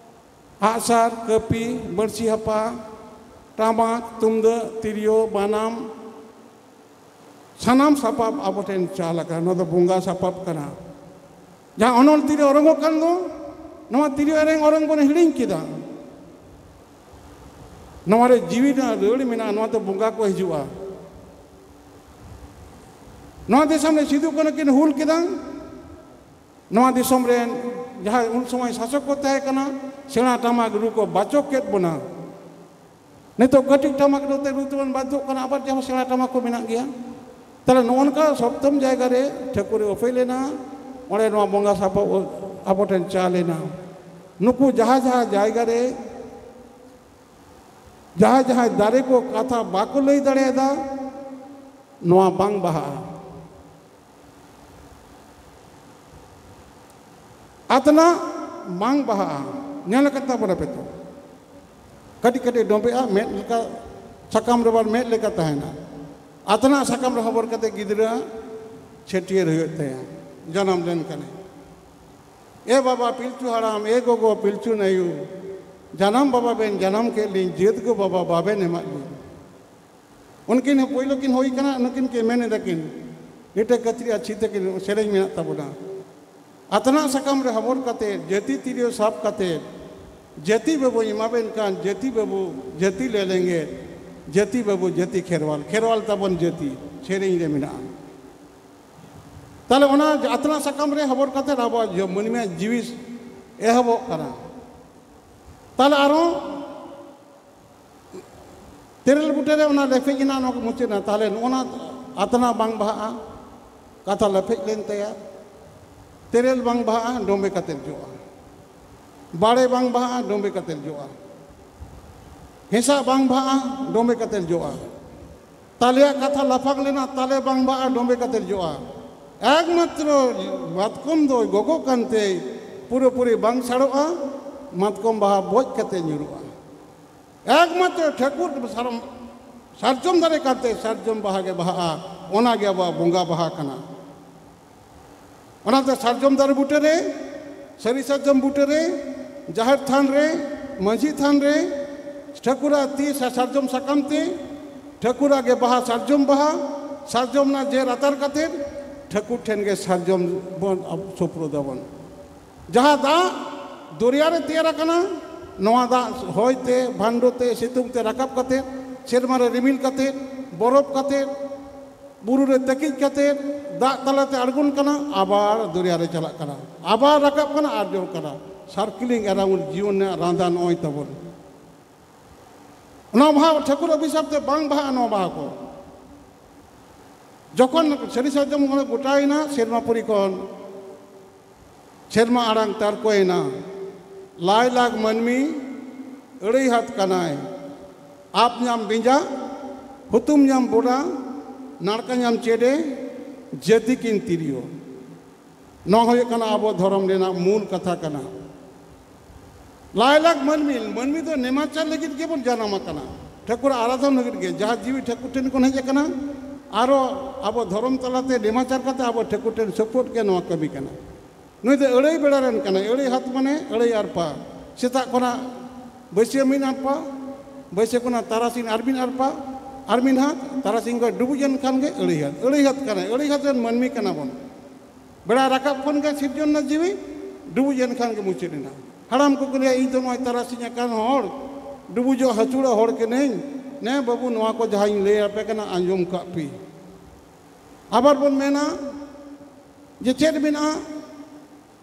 ᱟᱜᱼᱥᱟᱨ, ᱠᱟᱹᱯᱤ, ᱵᱟᱹᱲᱥᱤ ᱦᱟᱯᱟ, ᱴᱟᱢᱟᱠ, ᱛᱩᱢᱫᱟᱹᱜ, ᱛᱤᱨᱭᱳ, ᱵᱟᱱᱟᱢ, ᱥᱟᱱᱟᱢ ᱥᱟᱯᱟᱵ ᱟᱵᱚ ᱴᱷᱮᱱ ᱪᱟᱞ ᱟᱠᱟᱱᱟ᱾ ᱱᱚᱣᱟ ᱫᱚ ᱵᱚᱸᱜᱟ ᱥᱟᱯᱟᱵ ᱠᱟᱱᱟ᱾ ᱡᱟᱦᱟᱸ ᱚᱱᱚᱞ ᱛᱤᱨᱮ ᱚᱨᱚᱝᱚᱜ ᱠᱟᱱ ᱫᱚ, ᱱᱚᱣᱟ ᱛᱤᱨᱭᱳ ᱮᱨᱮᱝ ᱚᱨᱚᱝ ᱵᱚᱱ ᱦᱤᱲᱤᱧ ᱠᱮᱫᱟ᱾ ᱱᱚᱣᱟ ᱨᱮ ᱡᱤᱣᱤ ᱨᱮᱱᱟᱜ ᱨᱟᱹᱲ ᱢᱮᱱᱟᱜᱼᱟ, ᱱᱚᱣᱟ ᱫᱚ ᱵᱚᱸᱜᱟ ᱠᱚ ᱦᱤᱡᱩᱜᱼᱟ᱾ ᱱᱚᱣᱟ ᱫᱤᱥᱚᱢ ᱨᱮ ᱥᱤᱫᱩ ᱠᱟᱹᱱᱦᱩ ᱠᱤᱱ ᱦᱩᱞ ᱠᱮᱫᱟ, ᱱᱚᱣᱟ ᱫᱤᱥᱚᱢ ᱨᱮᱱ ᱡᱟᱦᱟᱸᱭ ᱩᱱ ᱥᱚᱢᱚᱭ ᱥᱟᱥᱚᱠ ᱠᱚ ᱛᱟᱦᱮᱸ ᱠᱟᱱᱟ, ᱥᱮᱬᱟ ᱴᱟᱢᱟᱠ ᱨᱩ ᱠᱚ ᱵᱟᱪᱚᱠ ᱠᱮᱫ ᱵᱚᱱᱟ᱾ ᱱᱤᱛᱚᱜ ᱠᱟᱹᱴᱤᱡ ᱴᱟᱢᱟᱠ ᱨᱩ ᱛᱮ ᱨᱩ ᱛᱮᱵᱚᱱ ᱵᱟᱫᱽᱫᱷᱚᱜ ᱠᱟᱱᱟ, ᱟᱵᱟᱨ ᱡᱟᱦᱟᱸ ᱥᱮᱬᱟ ᱴᱟᱢᱟᱠ ᱠᱚ ᱢᱮᱱᱟᱜ ᱜᱮᱭᱟ᱾ ᱛᱟᱦᱞᱮ ᱱᱚᱜᱼᱚ ᱱᱚᱝᱠᱟ ᱥᱚᱯᱛᱚᱢ ᱡᱟᱭᱜᱟ ᱨᱮ ᱴᱷᱟᱹᱠᱩᱨᱮ ᱩᱯᱮᱞ ᱮᱱᱟ, ᱚᱸᱰᱮ ᱱᱚᱣᱟ ᱵᱚᱸᱜᱟ ᱥᱟᱯᱟᱵ ᱟᱵᱚ ᱴᱷᱮᱱ ᱪᱟᱞ ᱮᱱᱟ᱾ ᱱᱩᱠᱩ ᱡᱟᱦᱟᱸ ᱡᱟᱦᱟᱸ ᱡᱟᱭᱜᱟ ᱨᱮ ᱡᱟᱦᱟᱸᱭ ᱡᱟᱦᱟᱸᱭ ᱫᱟᱨᱮ ᱠᱚ ᱠᱟᱛᱷᱟ ᱵᱟᱠᱚ ᱞᱟᱹᱭ ᱫᱟᱲᱮᱭᱟᱫᱟ, ᱱᱚᱣᱟ ᱵᱟᱝ ᱵᱟᱦᱟᱜᱼᱟ᱾ ᱟᱛᱱᱟᱜ ᱵᱟᱝ ᱵᱟᱦᱟᱜᱼᱟ᱾ ᱧᱮᱞ ᱟᱠᱟᱫ ᱛᱟᱵᱚᱱᱟ ᱯᱮ ᱛᱚ, ᱠᱟᱹᱴᱤᱡ ᱠᱟᱹᱴᱤᱡ ᱰᱚᱸᱵᱮᱜᱼᱟ, ᱢᱮᱫ ᱞᱮᱠᱟ, ᱥᱟᱠᱟᱢ ᱨᱮ ᱵᱟᱨ ᱢᱮᱫ ᱞᱮᱠᱟ ᱛᱟᱦᱮᱱᱟ᱾ ᱟᱛᱱᱟᱜ ᱥᱟᱠᱟᱢ ᱨᱮ ᱦᱚᱵᱚᱨ ᱠᱟᱛᱮ ᱜᱤᱫᱽᱨᱟᱹ ᱪᱷᱟᱹᱴᱭᱟᱹᱨ ᱦᱩᱭᱩᱜ ᱛᱟᱭᱟ, ᱡᱟᱱᱟᱢ ᱞᱮᱱ ᱠᱷᱟᱱᱮ᱾ ᱮ ᱵᱟᱵᱟ ᱯᱤᱞᱪᱩ ᱦᱟᱲᱟᱢ, ᱮ ᱜᱚᱜᱚ ᱯᱤᱞᱪᱩ ᱟᱭᱳ, ᱡᱟᱱᱟᱢ ᱵᱟᱵᱟ ᱵᱮᱱ ᱡᱟᱱᱟᱢ ᱠᱮᱫ ᱞᱤᱧ, ᱡᱟᱹᱛ ᱜᱚ ᱵᱟᱵᱟ ᱵᱟᱵᱮᱱ ᱮᱢᱟᱫ ᱞᱤᱧ᱾ ᱩᱱᱠᱤᱱ ᱦᱚᱸ ᱯᱳᱭᱞᱳ ᱠᱤᱱ ᱦᱩᱭ ᱠᱟᱱᱟ, ᱱᱩᱠᱤᱱ ᱠᱤᱱ ᱢᱮᱱ ᱮᱫᱟ ᱠᱤᱱ, ᱞᱤᱴᱟᱹ ᱠᱟᱹᱛᱨᱤ ᱟᱨ ᱪᱷᱤᱛᱟᱹ ᱠᱤᱱ ᱥᱮᱨᱮᱧ ᱢᱮᱱᱟᱜ ᱛᱟᱵᱚᱱᱟ᱾ ᱟᱛᱱᱟᱜ ᱥᱟᱠᱟᱢ ᱨᱮ ᱦᱚᱵᱚᱨ ᱠᱟᱛᱮ, ᱡᱟᱹᱛᱤ ᱛᱤᱨᱭᱳ ᱥᱟᱵ ᱠᱟᱛᱮ, ᱡᱟᱹᱛᱤ ᱵᱟᱹᱵᱩᱧ ᱮᱢᱟᱵᱮᱱ ᱠᱟᱱ, ᱡᱟᱹᱛᱤ ᱵᱟᱹᱵᱩ, ᱡᱟᱹᱛᱤ ᱞᱮ ᱞᱮᱸᱜᱮᱫ, ᱡᱟᱹᱛᱤ ᱵᱟᱹᱵᱩ, ᱡᱟᱹᱛᱤ ᱠᱷᱮᱨᱣᱟᱞ, ᱠᱷᱮᱨᱣᱟᱞ ᱛᱟᱵᱚᱱ ᱡᱟᱹᱛᱤ, ᱥᱮᱨᱮᱧ ᱨᱮ ᱢᱮᱱᱟᱜᱼᱟ᱾ ᱛᱟᱦᱞᱮ ᱚᱱᱟ ᱟᱛᱱᱟᱜ ᱥᱟᱠᱟᱢ ᱨᱮ ᱦᱚᱵᱚᱨ ᱠᱟᱛᱮ ᱟᱵᱚᱣᱟᱜ ᱡᱚ-, ᱢᱟᱹᱱᱢᱤᱭᱟᱜ ᱡᱤᱣᱤ ᱮᱦᱚᱵᱚᱜ ᱠᱟᱱᱟ᱾ ᱛᱟᱦᱞᱮ ᱟᱨᱚ ᱛᱮᱨᱮᱞ ᱵᱩᱴᱟᱹ ᱨᱮ ᱚᱱᱟ ᱞᱮᱯᱷᱮᱡ ᱮᱱᱟ, ᱱᱚᱣᱟ ᱠᱚ ᱢᱩᱪᱟᱹᱫ ᱮᱱᱟ᱾ ᱛᱟᱦᱞᱮ ᱱᱚᱜᱼᱚ ᱱᱟ ᱟᱛᱱᱟᱜ ᱵᱟᱝ ᱵᱟᱦᱟᱜᱼᱟ, ᱠᱟᱛᱷᱟ ᱞᱮᱯᱷᱮᱡ ᱞᱮᱱ ᱛᱟᱭᱟ᱾ ᱛᱮᱨᱮᱞ ᱵᱟᱝ ᱵᱟᱦᱟᱜᱼᱟ, ᱰᱚᱸᱵᱮ ᱠᱟᱛᱮ ᱡᱚᱜᱼᱟ᱾ ᱵᱟᱲᱮ ᱵᱟᱝ ᱵᱟᱦᱟᱜᱼᱟ, ᱰᱚᱸᱵᱮ ᱠᱟᱛᱮ ᱡᱚᱜᱼᱟ᱾ ᱦᱮᱸᱥᱟᱜ ᱵᱟᱝ ᱵᱟᱦᱟᱜᱼᱟ, ᱰᱚᱸᱵᱮ ᱠᱟᱛᱮ ᱡᱚᱜᱼᱟ᱾ ᱛᱟᱞᱮᱭᱟᱜ ᱠᱟᱛᱷᱟ ᱞᱟᱯᱷᱟᱝ ᱞᱮᱱᱟ, ᱛᱟᱞᱮ ᱵᱟᱝ ᱵᱟᱦᱟᱜᱼᱟ, ᱰᱚᱸᱵᱮ ᱠᱟᱛᱮ ᱡᱚᱜᱼᱟ᱾ ᱮᱠᱢᱟᱛᱨᱚ ᱢᱟᱛᱠᱚᱢ ᱫᱚ ᱜᱚᱜᱚ ᱠᱟᱱᱛᱮ ᱯᱩᱨᱟᱹᱯᱩᱨᱤ ᱵᱟᱝ ᱥᱟᱲᱚᱜᱼᱟ, ᱢᱟᱛᱠᱚᱢ ᱵᱟᱦᱟ ᱵᱚᱡ ᱠᱟᱛᱮ ᱧᱩᱨᱩᱜᱼᱟ᱾ ᱮᱠᱢᱟᱛᱨᱚ ᱴᱷᱟᱹᱠᱩᱨ ᱥᱟᱨᱚᱢ-, ᱥᱟᱨᱡᱚᱢ ᱫᱟᱨᱮ ᱠᱟᱱᱛᱮ ᱥᱟᱨᱡᱚᱢ ᱵᱟᱦᱟ ᱜᱮ ᱵᱟᱦᱟᱜᱼᱟ, ᱚᱱᱟ ᱜᱮ ᱟᱵᱚᱣᱟᱜ ᱵᱚᱸᱜᱟ ᱵᱟᱦᱟ ᱠᱟᱱᱟ᱾ ᱚᱱᱟᱛᱮ ᱥᱟᱨᱡᱚᱢ ᱫᱟᱨᱮ ᱵᱩᱴᱟᱹ ᱨᱮ, ᱥᱟᱹᱨᱤ ᱥᱟᱨᱡᱚᱢ ᱵᱩᱴᱟᱹ ᱨᱮ, ᱡᱟᱦᱮᱨ ᱛᱷᱟᱱ ᱨᱮ, ᱢᱟᱹᱡᱷᱤ ᱛᱷᱟᱱ ᱨᱮ, ᱴᱷᱟᱹᱠᱩᱨᱟᱜ ᱛᱤ ᱥᱟ-, ᱥᱟᱨᱡᱚᱢ ᱥᱟᱠᱟᱢ ᱛᱮ, ᱴᱷᱟᱹᱠᱩᱨᱟᱜ ᱜᱮ ᱵᱟᱦᱟ, ᱥᱟᱨᱡᱚᱢ ᱵᱟᱦᱟ, ᱥᱟᱨᱡᱚᱢ ᱨᱮᱱᱟᱜ ᱡᱮ ᱟᱛᱟᱨ ᱠᱟᱛᱮ, ᱴᱷᱟᱹᱠᱩᱨ ᱴᱷᱮᱱ ᱜᱮ ᱥᱟᱨᱡᱚᱢ ᱵᱚᱱ ᱥᱩᱯᱨᱩᱫ ᱟᱵᱚᱱ᱾ ᱡᱟᱦᱟᱸ ᱫᱟᱜ ᱫᱚᱨᱭᱟ ᱨᱮ ᱛᱮᱭᱟᱨ ᱟᱠᱟᱱᱟ, ᱱᱚᱣᱟ ᱫᱟᱜ ᱦᱚᱭ ᱛᱮ, ᱵᱷᱟᱱᱰᱚ ᱛᱮ, ᱥᱤᱛᱩᱝ ᱛᱮ ᱨᱟᱠᱟᱵ ᱠᱟᱛᱮ, ᱥᱮᱨᱢᱟ ᱨᱮ ᱨᱤᱢᱤᱞ ᱠᱟᱛᱮ, ᱵᱚᱨᱚᱯ ᱠᱟᱛᱮ, ᱵᱩᱨᱩ ᱨᱮ ᱛᱟᱹᱠᱤᱡ ᱠᱟᱛᱮ, ᱫᱟᱜ ᱛᱟᱞᱟᱛᱮ ᱟᱬᱜᱚᱱ ᱠᱟᱱᱟ, ᱟᱵᱟᱨ ᱫᱚᱨᱭᱟ ᱨᱮ ᱪᱟᱞᱟᱜ ᱠᱟᱱᱟ, ᱟᱵᱟᱨ ᱨᱟᱠᱟᱵ ᱠᱟᱱᱟ, ᱟᱨ ᱡᱚᱜ ᱠᱟᱱᱟ᱾ Circling around, ᱡᱤᱭᱚᱱ ᱨᱮᱱᱟᱜ ᱨᱟᱸᱫᱟ ᱱᱚᱜᱼᱚᱭ ᱛᱟᱵᱚᱱ᱾ ᱚᱱᱟ ᱵᱟᱦᱟ ᱴᱷᱟᱹᱠᱩᱨ ᱚᱵᱷᱤᱥᱟᱯ ᱛᱮ ᱵᱟᱝ ᱵᱟᱦᱟᱜᱼᱟ ᱱᱚᱣᱟ ᱵᱟᱦᱟ ᱠᱚ᱾ ᱡᱚᱠᱷᱚᱱ ᱥᱟᱹᱨᱤ ᱥᱟᱨᱡᱚᱢ ᱠᱷᱚᱱ ᱜᱚᱴᱟᱭᱮᱱᱟ, ᱥᱮᱨᱢᱟ ᱯᱩᱨᱤ ᱠᱷᱚᱱ ᱥᱮᱨᱢᱟ ᱟᱲᱟᱝ ᱛᱟᱨᱠᱚᱭᱮᱱᱟ, ᱞᱟᱭ ᱞᱟᱜᱽ ᱢᱟᱹᱱᱢᱤ ᱟᱹᱲᱟᱹᱭ ᱦᱟᱛ ᱠᱟᱱᱟᱭ, ᱟᱯ ᱧᱟᱢ ᱵᱮᱸᱡᱟ, ᱦᱩᱛᱩᱢ ᱧᱟᱢ ᱵᱚᱰᱟ, ᱱᱟᱲᱠᱟ ᱧᱟᱢ ᱪᱮᱰᱮ, ᱡᱟᱹᱛᱤ ᱠᱤᱱ ᱛᱤᱨᱭᱳ᱾ ᱱᱚᱣᱟ ᱦᱩᱭᱩᱜ ᱠᱟᱱᱟ ᱟᱵᱚ ᱫᱷᱚᱨᱚᱢ ᱨᱮᱱᱟᱜ ᱢᱩᱞ ᱠᱟᱛᱷᱟ ᱠᱟᱱᱟ᱾ ᱞᱟᱭᱞᱟᱠ ᱢᱟᱹᱱᱢᱤ, ᱢᱟᱹᱱᱢᱤ ᱫᱚ ᱱᱮᱢᱟᱪᱟᱨ ᱞᱟᱹᱜᱤᱫ ᱜᱮᱵᱚᱱ ᱡᱟᱱᱟᱢ ᱟᱠᱟᱱᱟ, ᱴᱷᱟᱹᱠᱩᱨ ᱟᱨᱟᱫᱷᱚᱱ ᱞᱟᱹᱜᱤᱫ ᱜᱮ᱾ ᱡᱟᱦᱟᱸ ᱡᱤᱣᱤ ᱴᱷᱟᱹᱠᱩᱨ ᱴᱷᱮᱱ ᱠᱷᱚᱱ ᱦᱮᱡ ᱟᱠᱟᱱᱟ, ᱟᱨᱚ ᱟᱵᱚ ᱫᱷᱚᱨᱚᱢ ᱛᱟᱞᱟᱛᱮ ᱱᱮᱢᱟᱪᱟᱨ ᱠᱟᱛᱮ ᱟᱵᱚ ᱴᱷᱟᱹᱠᱩᱨ ᱴᱷᱮᱱ ᱥᱟᱹᱯᱷᱟᱹᱛ ᱜᱮ ᱱᱚᱣᱟ ᱠᱟᱹᱢᱤ ᱠᱟᱱᱟ᱾ ᱱᱩᱭ ᱫᱚ ᱟᱹᱲᱟᱹᱭ ᱵᱮᱲᱟ ᱨᱮᱱ ᱠᱟᱱᱟᱭ, ᱟᱹᱲᱟᱹᱭ ᱦᱟᱛ ᱢᱟᱱᱮ ᱟᱹᱲᱟᱹᱭ ᱟᱨᱯᱟ᱾ ᱥᱮᱛᱟᱜ ᱠᱷᱚᱱᱟᱜ ᱵᱟᱹᱥᱭᱟᱹᱢ ᱢᱤᱫ ᱟᱨᱯᱟ, ᱵᱟᱹᱥᱭᱟᱹᱢ ᱠᱷᱚᱱᱟᱜ ᱛᱟᱨᱟᱥᱤᱧ ᱟᱨ ᱢᱤᱫ ᱟᱨᱯᱟ, ᱟᱨ ᱢᱤᱫ ᱦᱟᱛ, ᱛᱟᱨᱟᱥᱤᱧ ᱠᱷᱚᱱ ᱰᱩᱵᱩᱡ ᱮᱱ ᱠᱷᱟᱱ ᱜᱮ ᱟᱹᱲᱟᱹᱭ ᱦᱟᱛ᱾ ᱟᱹᱲᱟᱹᱭ ᱦᱟᱛ ᱠᱟᱱᱟᱭ, ᱟᱹᱲᱟᱹᱭ ᱦᱟᱛ ᱨᱮᱱ ᱢᱟᱹᱱᱢᱤ ᱠᱟᱱᱟ ᱵᱚᱱ᱾ ᱵᱮᱲᱟ ᱨᱟᱠᱟᱵ ᱠᱷᱚᱱ ᱜᱮ ᱥᱤᱨᱡᱚᱱ ᱨᱮᱱᱟᱜ ᱡᱤᱣᱤ, ᱰᱩᱵᱩᱡ ᱮᱱ ᱠᱷᱟᱱ ᱜᱮ ᱢᱩᱪᱟᱹᱫ ᱮᱱᱟ᱾ ᱦᱟᱲᱟᱢ ᱠᱚᱠᱚ ᱞᱟᱹᱭᱟ, "ᱤᱧ ᱫᱚ ᱱᱚᱜᱼᱚᱭ ᱛᱟᱨᱟᱥᱤᱧ ᱟᱠᱟᱱ ᱦᱚᱲ, ᱰᱩᱵᱩᱡᱚᱜ ᱦᱟᱹᱥᱩᱲᱚᱜ ᱦᱚᱲ ᱠᱟᱹᱱᱟᱹᱧ᱾ ᱱᱮ ᱵᱟᱹᱵᱩ, ᱱᱚᱣᱟ ᱠᱚ ᱡᱟᱦᱟᱸᱧ ᱞᱟᱹᱭ ᱟᱯᱮ ᱠᱟᱱᱟ, ᱟᱸᱡᱚᱢ ᱠᱟᱜ ᱯᱮ᱾" ᱟᱵᱟᱨ ᱵᱚᱱ ᱢᱮᱱᱟ ᱡᱮ ᱪᱮᱫ ᱢᱮᱱᱟᱜᱼᱟ?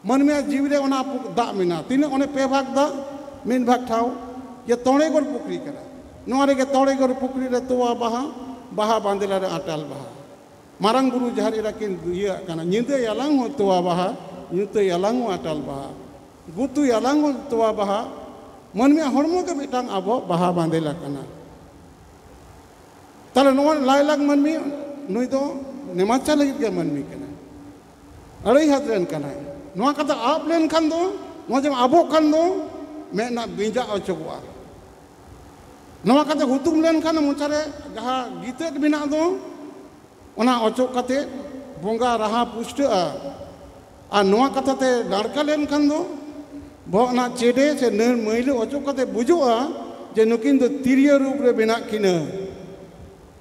ᱢᱟᱹᱱᱢᱤᱭᱟᱜ ᱡᱤᱣᱤ ᱨᱮ ᱚᱱᱟ ᱯᱩ-, ᱫᱟᱜ ᱢᱮᱱᱟᱜᱼᱟ᱾ ᱛᱤᱱᱟᱹᱜ? ᱚᱱᱮ ᱯᱮ ᱵᱷᱟᱜᱽ ᱫᱟᱜ, ᱢᱤᱫ ᱵᱷᱟᱜᱽ ᱴᱷᱟᱶ ᱡᱮ ᱛᱚᱬᱮᱜᱚᱲ ᱯᱩᱠᱷᱨᱤ ᱠᱟᱱᱟ᱾ ᱱᱚᱣᱟ ᱨᱮᱜᱮ ᱛᱚᱬᱮᱜᱚᱲ ᱯᱩᱠᱷᱨᱤ ᱨᱮ ᱛᱚᱣᱟ ᱵᱟᱦᱟ, ᱵᱟᱦᱟ ᱵᱟᱸᱫᱮᱞᱟ ᱨᱮ ᱟᱴᱟᱞ ᱵᱟᱦᱟ᱾ ᱢᱟᱨᱟᱝ ᱵᱩᱨᱩ ᱡᱟᱦᱮᱨ ᱮᱨᱟ ᱠᱤᱱ ᱤᱭᱟᱹ ᱟᱜ ᱠᱟᱱᱟ, ᱧᱤᱫᱟᱹ ᱭᱟᱞᱟᱝ ᱦᱚᱸ ᱛᱚᱣᱟ ᱵᱟᱦᱟ, ᱧᱩᱛᱟᱹ ᱭᱟᱞᱟᱝ ᱦᱚᱸ ᱟᱴᱟᱞ ᱵᱟᱦᱟ, ᱜᱩᱛᱩ ᱭᱟᱞᱟᱝ ᱦᱚᱸ ᱛᱚᱣᱟ ᱵᱟᱦᱟ᱾ ᱢᱟᱹᱱᱢᱤᱭᱟᱜ ᱦᱚᱲᱢᱚ ᱜᱮ ᱢᱤᱫᱴᱟᱝ ᱟᱵᱚ ᱵᱟᱦᱟ ᱵᱟᱸᱫᱮᱞᱟ ᱠᱟᱱᱟ᱾ ᱛᱟᱦᱞᱮ ᱱᱚᱣᱟ ᱞᱟᱭᱞᱟᱠ ᱢᱟᱹᱱᱢᱤ, ᱱᱩᱭ ᱫᱚ ᱱᱮᱢᱟᱪᱟᱨ ᱞᱟᱹᱜᱤᱫ ᱜᱮ ᱢᱟᱹᱱᱢᱤ ᱠᱟᱱᱟᱭ᱾ ᱟᱹᱲᱟᱹᱭ ᱦᱟᱛ ᱨᱮᱱ ᱠᱟᱱᱟᱭ᱾ ᱱᱚᱣᱟ ᱠᱟᱛᱷᱟ ᱟᱵ ᱞᱮᱱᱠᱷᱟᱱ ᱫᱚ, ᱱᱚᱣᱟ ᱡᱮᱢᱚᱱ ᱟᱵᱚᱜ ᱠᱷᱟᱱ ᱫᱚ, ᱢᱮᱫ ᱨᱮᱱᱟᱜ ᱵᱮᱸᱡᱟᱜ ᱚᱪᱚᱜᱚᱜᱼᱟ᱾ ᱱᱚᱣᱟ ᱠᱟᱛᱮ ᱦᱩᱛᱩᱢ ᱞᱮᱱᱠᱷᱟᱱ ᱢᱚᱪᱟᱨᱮ ᱡᱟᱦᱟᱸ ᱜᱤᱛᱟᱹᱫ ᱢᱮᱱᱟᱜ ᱫᱚ, ᱚᱱᱟ ᱚᱪᱚᱜ ᱠᱟᱛᱮ ᱵᱚᱸᱜᱟ ᱨᱟᱦᱟ ᱯᱩᱥᱴᱟᱹᱜᱼᱟ᱾ ᱟᱨ ᱱᱚᱣᱟ ᱠᱟᱛᱷᱟ ᱛᱮ ᱰᱟᱲᱠᱟ ᱞᱮᱱᱠᱷᱟᱱ ᱫᱚ ᱵᱚᱦᱚᱜ ᱨᱮᱱᱟᱜ ᱪᱮᱰᱮ ᱥᱮ ᱱᱟᱹᱨ ᱢᱟᱹᱭᱞᱟᱹ ᱚᱪᱚᱜ ᱠᱟᱛᱮ ᱵᱩᱡᱩᱜᱼᱟ ᱡᱮ ᱱᱩᱠᱤᱱ ᱫᱚ ᱛᱤᱨᱭᱳ ᱨᱩᱯ ᱨᱮ ᱢᱮᱱᱟᱜ ᱠᱤᱱᱟᱹ᱾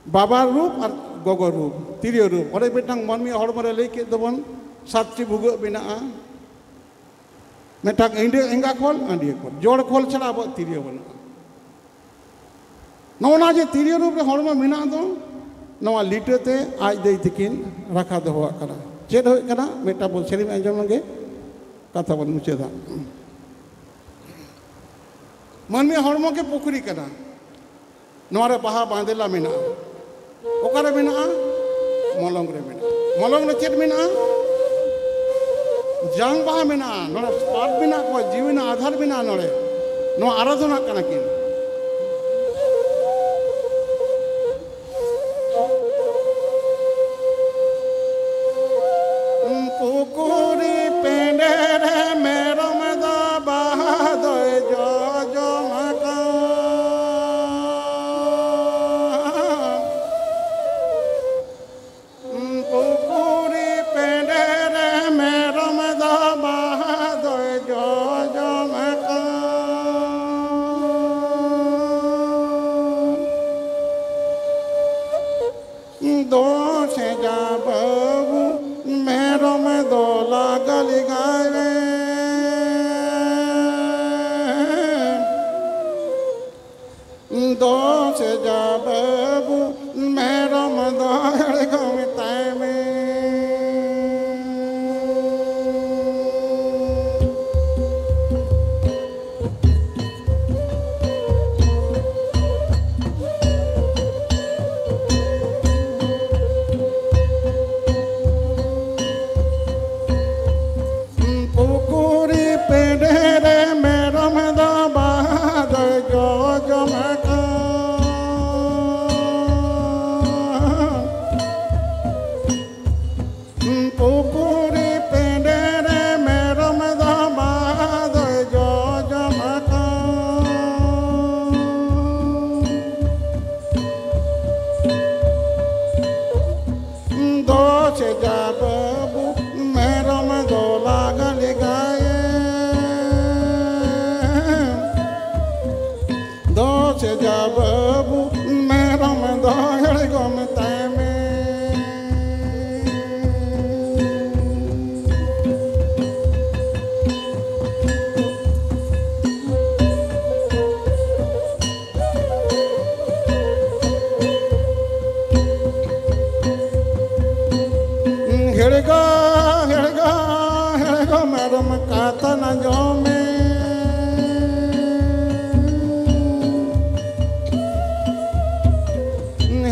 ᱵᱟᱵᱟ ᱨᱩᱯ ᱟᱨ ᱜᱚᱜᱚ ᱨᱩᱯ, ᱛᱤᱨᱭᱳ ᱨᱩᱯ᱾ ᱚᱸᱰᱮ ᱢᱤᱫᱴᱟᱝ ᱢᱟᱹᱱᱢᱤ ᱦᱚᱲᱢᱚ ᱨᱮ ᱞᱟᱹᱭ ᱠᱮᱫ ᱫᱚᱵᱚᱱ, ᱥᱟᱛᱴᱤ ᱵᱷᱩᱜᱟᱹᱜ ᱢᱮᱱᱟᱜᱼᱟ᱾ ᱢᱤᱫᱴᱟᱝ ᱤᱸᱰᱟᱹ ᱮᱸᱜᱟ ᱠᱷᱚᱞ, ᱟᱹᱰᱤᱭᱟᱹ ᱠᱷᱚᱞ, ᱡᱚᱲ ᱠᱷᱚᱞ ᱪᱷᱟᱲᱟ ᱟᱵᱚᱣᱟᱜ ᱛᱤᱨᱭᱳ ᱵᱟᱹᱱᱩᱜᱼᱟ᱾ ᱱᱚᱜᱼᱚ ᱱᱟ ᱡᱮ ᱛᱤᱨᱭᱳ ᱨᱩᱯ ᱨᱮ ᱦᱚᱲᱢᱚ ᱢᱮᱱᱟᱜ ᱫᱚ, ᱱᱚᱣᱟ ᱞᱤᱴᱟᱹ ᱛᱮ ᱟᱡ ᱫᱟᱹᱭ ᱛᱤᱠᱤᱱ ᱨᱟᱠᱷᱟ ᱫᱚᱦᱚᱣᱟᱜ ᱠᱟᱱᱟ᱾ ᱪᱮᱫ ᱦᱩᱭᱩᱜ ᱠᱟᱱᱟ? ᱢᱤᱫᱴᱟᱝ ᱵᱚᱱ ᱥᱮᱨᱮᱧ ᱟᱸᱡᱚᱢ ᱞᱮᱜᱮ, ᱠᱟᱛᱷᱟ ᱵᱚᱱ ᱢᱩᱪᱟᱹᱫᱟ᱾ ᱢᱟᱹᱱᱢᱤ ᱦᱚᱲᱢᱚ ᱜᱮ ᱯᱩᱠᱷᱨᱤ ᱠᱟᱱᱟ᱾ ᱱᱚᱣᱟ ᱨᱮ ᱵᱟᱦᱟ ᱵᱟᱸᱫᱮᱞᱟ ᱢᱮᱱᱟᱜᱼᱟ᱾ ᱚᱠᱟᱨᱮ ᱢᱮᱱᱟᱜᱼᱟ? ᱢᱚᱞᱚᱝ ᱨᱮ ᱢᱮᱱᱟᱜᱼᱟ᱾ ᱢᱚᱞᱚᱝ ᱨᱮ ᱪᱮᱫ ᱢᱮᱱᱟᱜᱼᱟ? ᱡᱟᱝ ᱵᱟᱦᱟ ᱢᱮᱱᱟᱜᱼᱟ᱾ ᱱᱚᱰᱮ ᱯᱟᱴ ᱢᱮᱱᱟᱜ ᱠᱚᱣᱟ, ᱡᱤᱣᱤ ᱨᱮᱱᱟᱜ ᱟᱫᱷᱟᱨ ᱢᱮᱱᱟᱜᱼᱟ ᱱᱚᱰᱮ᱾ ᱱᱚᱣᱟ ᱟᱨᱟᱫᱷᱚᱱᱟᱜ ᱠᱟᱱᱟ ᱠᱤᱱ᱾ ᱯᱩᱠᱩᱨᱤ ᱯᱮᱸᱰᱮ ᱨᱮ ᱢᱮᱨᱚᱢ ᱫᱚ ᱵᱟᱦᱟ ᱫᱚᱭ ᱥᱮ ᱡᱟ ᱵᱟᱹᱵᱩ, ᱢᱮᱨᱚᱢ ᱫᱚ ᱟᱬᱜᱚᱢ ᱛᱟᱭ ᱢᱮ᱾ ᱯᱩᱠᱷᱩᱨᱤ ᱯᱮᱸᱰᱮ ᱨᱮ ᱢᱮᱨᱚᱢ ᱫᱚ ᱵᱟᱦᱟ ᱫᱚᱭ ᱡᱚᱡᱚᱢ ᱟᱠᱟᱱ᱾ ᱯᱩᱠᱷᱩᱨᱤ ᱯᱮᱸᱰᱮ ᱨᱮ ᱢᱮᱨᱚᱢ ᱫᱚ ᱵᱟᱦᱟ ᱫᱚᱭ ᱡᱚᱡᱚᱢ ᱟᱠᱟᱱ᱾ ᱫᱚ ᱪᱮᱫ ᱭᱟ ᱵᱟᱹᱵᱩ, ᱢᱮᱨᱚᱢ ᱫᱚ ᱞᱟᱜᱟ ᱞᱮᱜᱟᱭᱮᱢ᱾ ᱫᱚ ᱪᱮᱫ ᱭᱟ ᱵᱟᱹᱵᱩ, ᱢᱮᱨᱚᱢ ᱫᱚ ᱟᱬᱜᱚᱢ ᱛᱟᱭ ᱢᱮ᱾ ᱦᱮᱲᱜᱟ, ᱦᱮᱲᱜᱟ, ᱦᱮᱲᱜᱟ ᱢᱮᱨᱚᱢ ᱠᱟᱛᱷᱟ ᱟᱸᱡᱚᱢ ᱢᱮ᱾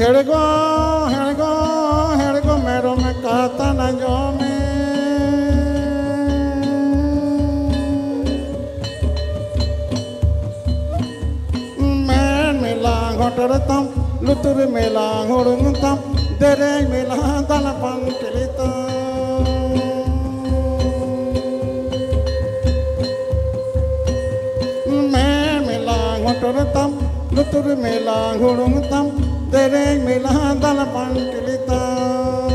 ᱦᱮᱲᱜᱟ, ᱦᱮᱲᱜᱟ, ᱦᱮᱲᱜᱟ ᱢᱮᱨᱚᱢ ᱠᱟᱛᱷᱟ ᱟᱸᱡᱚᱢ ᱢᱮ᱾ ᱢᱮᱫ ᱢᱮᱞᱟ ᱦᱚᱴᱚᱨ ᱛᱟᱢ, ᱞᱩᱛᱩᱨ ᱢᱮᱞᱟ ᱦᱩᱲᱩᱝ ᱛᱟᱢ, ᱫᱮᱨᱮᱧ ᱢᱮᱞᱟ ᱫᱟᱞ ᱯᱟᱱᱴᱤᱞᱤ ᱛᱟᱢ᱾ ᱢᱮᱫ ᱢᱮᱞᱟ ᱦᱚᱴᱚᱨ ᱛᱟᱢ, ᱞᱩᱛᱩᱨ ᱢᱮᱞᱟ ᱦᱩᱲᱩᱝ ᱛᱟᱢ, ᱫᱮᱨᱮᱧ ᱢᱮᱞᱟ ᱫᱟᱞ ᱯᱟᱱᱴᱤᱞᱤ ᱛᱟᱢ᱾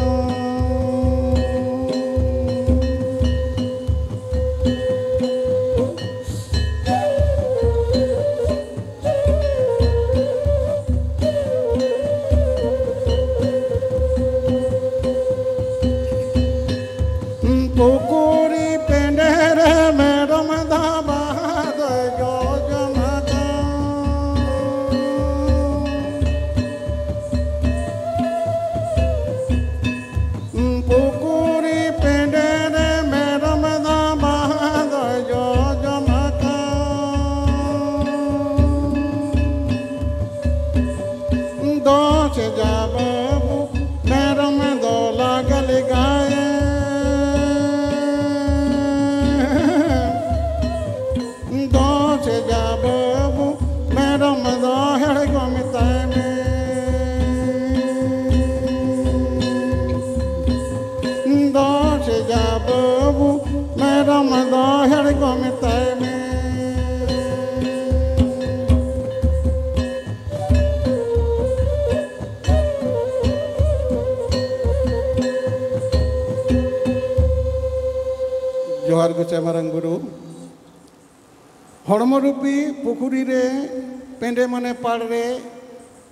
ᱯᱩᱠᱷᱩᱨᱤ ᱯᱮᱸᱰᱮ ᱨᱮ ᱢᱮᱨᱚᱢ ᱫᱷᱟᱵᱟ ᱫᱚᱭ ᱡᱚᱡᱚᱢ ᱟᱠᱟᱱ᱾ ᱥᱮᱡᱟ ᱵᱟᱹᱵᱩ, ᱢᱮᱨᱚᱢ ᱫᱚ ᱦᱮᱲᱜᱚ ᱢᱮᱛᱟᱭ ᱢᱮ᱾ ᱫᱚ ᱥᱮᱡᱟ ᱵᱟᱹᱵᱩ, ᱢᱮᱨᱚᱢ ᱫᱚ ᱦᱮᱲᱜᱚ ᱢᱮᱛᱟᱭ ᱢᱮ᱾ ᱡᱚᱦᱟᱨ ᱜᱚᱸᱥᱟᱭ ᱢᱟᱨᱟᱝ ᱵᱩᱨᱩ᱾ ᱦᱚᱲᱢᱚ ᱨᱩᱯᱤ ᱯᱩᱠᱷᱩᱨᱤ ᱨᱮ ᱯᱮᱸᱰᱮ ᱢᱟᱱᱮ ᱯᱟᱲ ᱨᱮ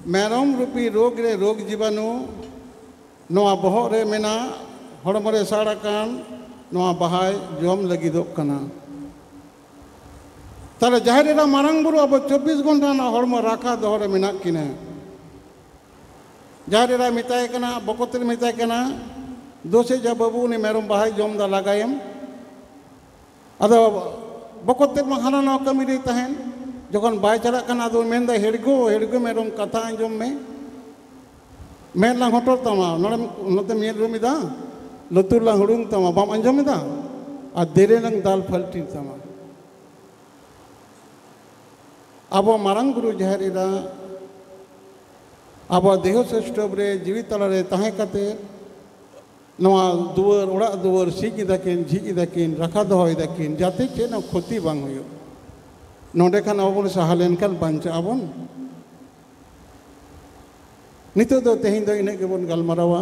ᱢᱮᱨᱚᱢ ᱨᱩᱯᱤ ᱨᱳᱜᱽ ᱨᱮ ᱨᱳᱜᱽ ᱡᱤᱵᱟᱱᱩ ᱱᱚᱣᱟ ᱵᱚᱦᱚᱜ ᱨᱮ ᱢᱮᱱᱟᱜ, ᱦᱚᱲᱢᱚ ᱨᱮ ᱥᱟᱲ ᱟᱠᱟᱱ ᱱᱚᱣᱟ ᱵᱟᱦᱟᱭ ᱡᱚᱢ ᱞᱟᱹᱜᱤᱫᱚᱜ ᱠᱟᱱᱟ᱾ ᱛᱟᱦᱞᱮ ᱡᱟᱦᱮᱨ ᱮᱨᱟ ᱢᱟᱨᱟᱝ ᱵᱩᱨᱩ ᱟᱵᱚ ᱪᱚᱵᱵᱤᱥ ᱜᱷᱚᱱᱴᱟ ᱨᱮᱱᱟᱜ ᱦᱚᱲᱢᱚ ᱨᱟᱠᱷᱟ ᱫᱚᱦᱚ ᱨᱮ ᱢᱮᱱᱟᱜ ᱠᱤᱱᱟ᱾ ᱡᱟᱦᱮᱨ ᱮᱨᱟᱭ ᱢᱮᱛᱟᱭ ᱠᱟᱱᱟ, ᱵᱚᱠᱚᱛ ᱛᱮᱫ ᱢᱮᱛᱟᱭ ᱠᱟᱱᱟ, "ᱫᱳᱥᱮ ᱡᱟ ᱵᱟᱹᱵᱩ, ᱩᱱᱤ ᱢᱮᱨᱚᱢ ᱵᱟᱦᱟᱭ ᱡᱚᱢ ᱫᱟ, ᱞᱟᱜᱟᱭᱮᱢ᱾" ᱟᱫᱚ ᱵᱚᱠᱚᱛ ᱛᱮᱫ ᱢᱟ ᱦᱟᱱᱟ ᱱᱟᱣᱟ ᱠᱟᱹᱢᱤ ᱨᱮᱭ ᱛᱟᱦᱮᱱ, ᱡᱚᱠᱷᱚᱱ ᱵᱟᱭ ᱪᱟᱞᱟᱜ ᱠᱟᱱᱟ, ᱟᱫᱚ ᱢᱮᱱᱫᱟ, "ᱦᱮᱲᱜᱳ, ᱦᱮᱲᱜᱳ ᱢᱮᱨᱚᱢ, ᱠᱟᱛᱷᱟ ᱟᱸᱡᱚᱢ ᱢᱮ, ᱢᱮᱫ ᱞᱟᱝ ᱦᱚᱴᱚᱨ ᱛᱟᱢᱟ, ᱱᱚᱰᱮ, ᱱᱚᱛᱮ ᱢᱮᱫ ᱨᱩᱢ ᱮᱫᱟ, ᱞᱩᱛᱩᱨ ᱞᱟᱝ ᱦᱩᱲᱩᱝ ᱛᱟᱢᱟ, ᱵᱟᱢ ᱟᱸᱡᱚᱢ ᱮᱫᱟ, ᱟᱨ ᱫᱮᱨᱮ ᱞᱟᱝ ᱫᱟᱞ ᱯᱷᱟᱞᱴᱤ ᱛᱟᱢᱟ᱾" ᱟᱵᱚ ᱢᱟᱨᱟᱝ ᱵᱩᱨᱩ ᱡᱟᱦᱮᱨ ᱮᱨᱟ ᱟᱵᱚᱣᱟᱜ ᱫᱮᱦᱚ ᱥᱴᱚᱵ ᱨᱮ ᱡᱤᱣᱤ ᱛᱟᱞᱟᱨᱮ ᱛᱟᱦᱮᱸ ᱠᱟᱛᱮ ᱱᱚᱣᱟ ᱫᱩᱣᱟᱹᱨ, ᱚᱲᱟᱜ ᱫᱩᱣᱟᱹᱨ ᱥᱤᱧ ᱮᱫᱟᱠᱤᱱ, ᱡᱷᱤᱡ ᱮᱫᱟᱠᱤᱱ, ᱨᱟᱠᱷᱟ ᱫᱚᱦᱚᱭ ᱫᱟᱠᱤᱱ, ᱡᱟᱛᱮ ᱪᱮᱫ ᱦᱚᱸ ᱠᱷᱚᱛᱤ ᱵᱟᱝ ᱦᱩᱭᱩᱜ᱾ ᱱᱚᱰᱮ ᱠᱷᱟᱱ ᱟᱵᱚ ᱵᱚᱱ ᱥᱟᱦᱟ ᱞᱮᱱᱠᱷᱟᱱ ᱵᱟᱧᱪᱟᱜ ᱟᱵᱚᱱ᱾ ᱱᱤᱛᱚᱜ ᱫᱚ, ᱛᱮᱦᱮᱧ ᱫᱚ ᱤᱱᱟᱹᱜ ᱜᱮᱵᱚᱱ ᱜᱟᱞᱢᱟᱨᱟᱣᱟ᱾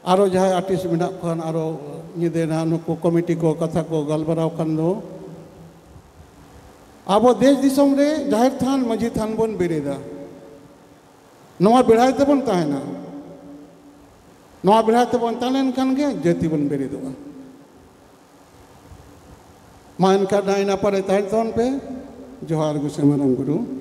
ᱟᱨᱚ ᱡᱟᱦᱟᱸᱭ ᱟᱨᱴᱤᱥᱴ ᱢᱮᱱᱟᱜ ᱠᱷᱟᱱ, ᱟᱨᱚ ᱧᱤᱫᱟᱹ ᱱᱟᱦᱟᱜ ᱱᱩᱠᱩ ᱠᱚᱢᱤᱴᱤ ᱠᱚ ᱠᱟᱛᱷᱟ ᱠᱚ ᱜᱟᱞᱢᱟᱨᱟᱣ ᱠᱷᱟᱱ ᱫᱚ, ᱟᱵᱚ ᱫᱮᱥ ᱫᱤᱥᱚᱢ ᱨᱮ ᱡᱟᱦᱮᱨ ᱛᱷᱟᱱ, ᱢᱟᱹᱡᱷᱤ ᱛᱷᱟᱱ ᱵᱚᱱ ᱵᱮᱨᱮᱫᱟ᱾ ᱱᱚᱣᱟ ᱵᱮᱲᱦᱟᱭ ᱛᱮᱵᱚᱱ ᱛᱟᱦᱮᱱᱟ᱾ ᱱᱚᱣᱟ ᱵᱮᱲᱦᱟᱭ ᱛᱮᱵᱚᱱ ᱛᱟᱦᱮᱸ ᱞᱮᱱᱠᱷᱟᱱ ᱜᱮ ᱡᱟᱹᱛᱤ ᱵᱚᱱ ᱵᱮᱨᱮᱫᱚᱜᱼᱟ᱾ ᱢᱟ ᱮᱱᱠᱷᱟᱱ ᱱᱟᱭ ᱱᱟᱯᱟᱭ ᱨᱮ ᱛᱟᱦᱮᱱ ᱛᱟᱵᱚᱱ ᱯᱮ᱾ ᱡᱚᱦᱟᱨ ᱜᱚᱸᱥᱟᱭ ᱢᱟᱨᱟᱝ ᱵᱩᱨᱩ᱾